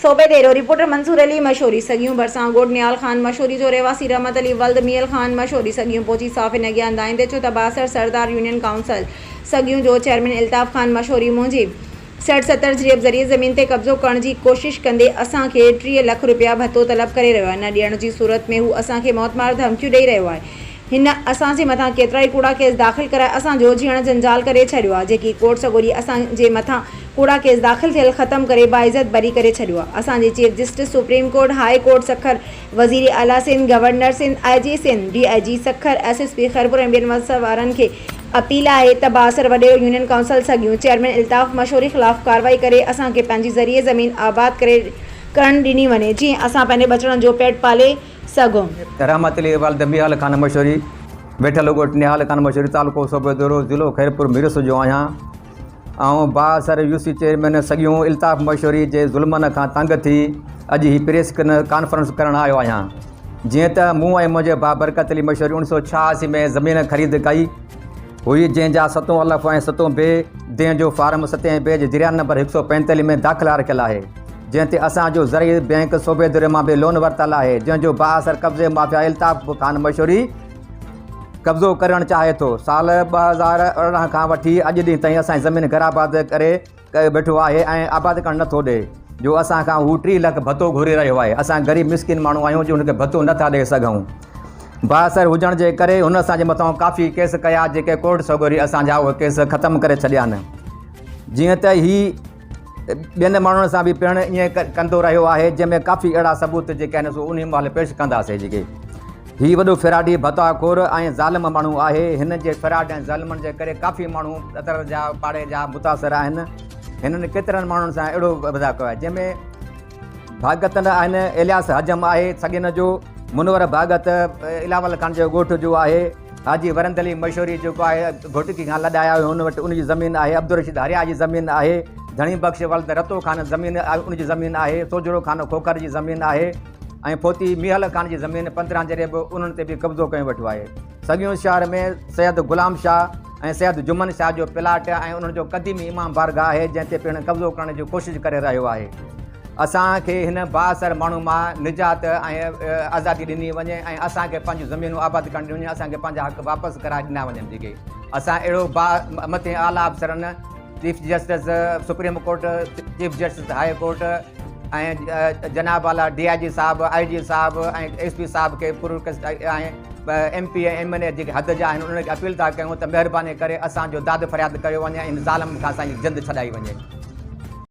سوڀيديرو، reporter Mansoor Ali مشوري، سڳيون ڀرسان ڳوٺ نهال خان مشوري جو رهواسي رحمت علي ولد ميل خان مشوري سڳيون پهچي صحافين اڳيان دانهيندي چيو ته بااثر سردار يونين ڪائونسل سڳيون جو چيئرمين الطاف خان مشوري منهنجي 60 70 جريب ذريعي زمين تي قبضو ڪرڻ جي ڪوشش ڪندي اسان کي 30 لک رپيا ڀتو طلب ڪري رهيو آهي نه ڏيڻ جي صورت ۾ هو اسان کي موتمار ڌمڪيون ڏئي رهيو آهي هن اسان جي مٿان ڪيترائي ڪوڙا ڪيس داخل ڪرائي اسان جو جيئڻ جنجال ڪري ڇڏيو آ، جيڪي ڪورٽ سڳوري اسان جي مٿان ڪوڙا ڪيس داخل ٿيل ختم ڪري باعزت بري ڪري ڇڏيو آ. اسان جي chief justice supreme court, high court Sukkur, وزير اعليٰ Sindh, governor Sindh, I G Sindh, D I G Sukkur, S S P Khairpur ۽ ٻين وس وارن کي اپيل آهي ته بااثر وڏيرو يونين ڪائونسل سڳيون چيئرمين الطاف مشوري خلاف ڪارروائي ڪري اسان کي پنهنجي زرعي زمين آباد ڪري ڪرڻ ڏني وڃي جيئن اسان پنهنجي ٻچڙن جو پيٽ پالي سگهون. رحمت علي ولد ميهال خان مشوري، ويٺل ڳوٺ نهال خان مشوري تعلقو صوبيدورو ضلعو خيرپور ميرس جو آهيان. آئون بااثر يو سي چيئرمين سڳيون الطاف مشوري جي ظلمن کان تنگ ٿي اڄ هي پريس ڪانفرنس ڪرڻ آيو آهيان. جيئن ته مون ۽ منهنجي ڀاء برڪت علي مشوري اوڻيھ سو ڇهاسي ۾ زمين خريد ڪئي هئي جنهن جا ستون الف ۽ ستون بي ديهه جو فارم ستين بي جي جريان نمبر هڪ سو پنجيتاليھ ۾ داخلا رکيل آهي. جنهن تي اسان جو زرعي بئنڪ صوبيدري مان به لون ورتل آهي، جنهن جو بااثر قبضي مافيا الطاف خان مشوري قبضو ڪرڻ چاهي ٿو. سال 2018 کان وٺي اڄ ڏينهن تائين اسان جي زمين غير آباد ڪري ويٺو آهي ۽ آباد ڪرڻ نٿو ڏئي جو اسان کان هو 30 لک ڀتو گهري رهيو آهي. اسان غريب مسڪين ماڻهو آهيون جو هن کي ڀتو نٿا ڏئي سگهون. بااثر هجڻ جي ڪري هن اسان جي مٿان ڪافي ڪيس ڪيا جيڪي ڪورٽ سڳوري اسان جا اهي ڪيس ختم ڪري ڇڏيا آهن. جيئن ته هي ٻين ماڻهن سان به پڻ ائين ڪندو رهيو آهي جنهن ۾ ڪافي اهڙا ثبوت جيڪي آهن سو انهي مهل پيش ڪنداسين جيڪي هي وڏو فراڊي ڀتا خور ۽ ظالم ماڻهو آهي هن جي فراڊ ۽ ظالمن جي ڪري ڪافي ماڻهو اتر جا پاڙي جا متاثر آهن هنن ڪيترن ماڻهن سان اهڙو وڌا ڪيو آهي جنهن ۾ ڀاڳت آهن الياس حجم آهي سڳين جو منور ڀاڳت الاول خان جي ڳوٺ جو آهي حاجي ورند علي مشوري جيڪو آهي گهوٽڪي کان لڏايا هيو ان وٽ ان جي زمين آهي عبدالرشيد هريا جي زمين آهي ڌڻي بخش ولد رتو خان زمين ان جي زمين آهي سوجهرو خان کوکر جي زمين آهي ۽ فوتي ميهل خان جي زمين 15 جري به انهن تي به قبضو ڪيو ويٺو آهي سڳيون شهر ۾ سيد غلام شاهه ۽ سيد جمن شاهه جو پلاٽ ۽ انهن جو قديمي امام بارگاهه آهي جنهن تي پڻ قبضو ڪرڻ جي ڪوشش ڪري رهيو آهي اسان کي هن بااثر ماڻهو مان نجات ۽ آزادي ڏني وڃي ۽ اسان کي پنهنجون زمينون آباد ڪرڻ ڏنيون وڃن اسان کي پنهنجا حق واپس ڪرائي ڏنا وڃن جيڪي اسان اهڙو با مٿين اعليٰ افسرن chief justice supreme court chief justice high court ۽ جناب اعليٰ ڊي I جي صاحب آء جي صاحب ۽ ايس پي صاحب کي پورو ۽ ايم پي ۽ ايم اين اي جيڪي حد جا آهن انهن کي اپيل ٿا ڪيون ته مهرباني ڪري اسان جو داد فرياد ڪيو وڃي ۽ هن ظالم کان اسان جي جند ڇڏائي وڃي.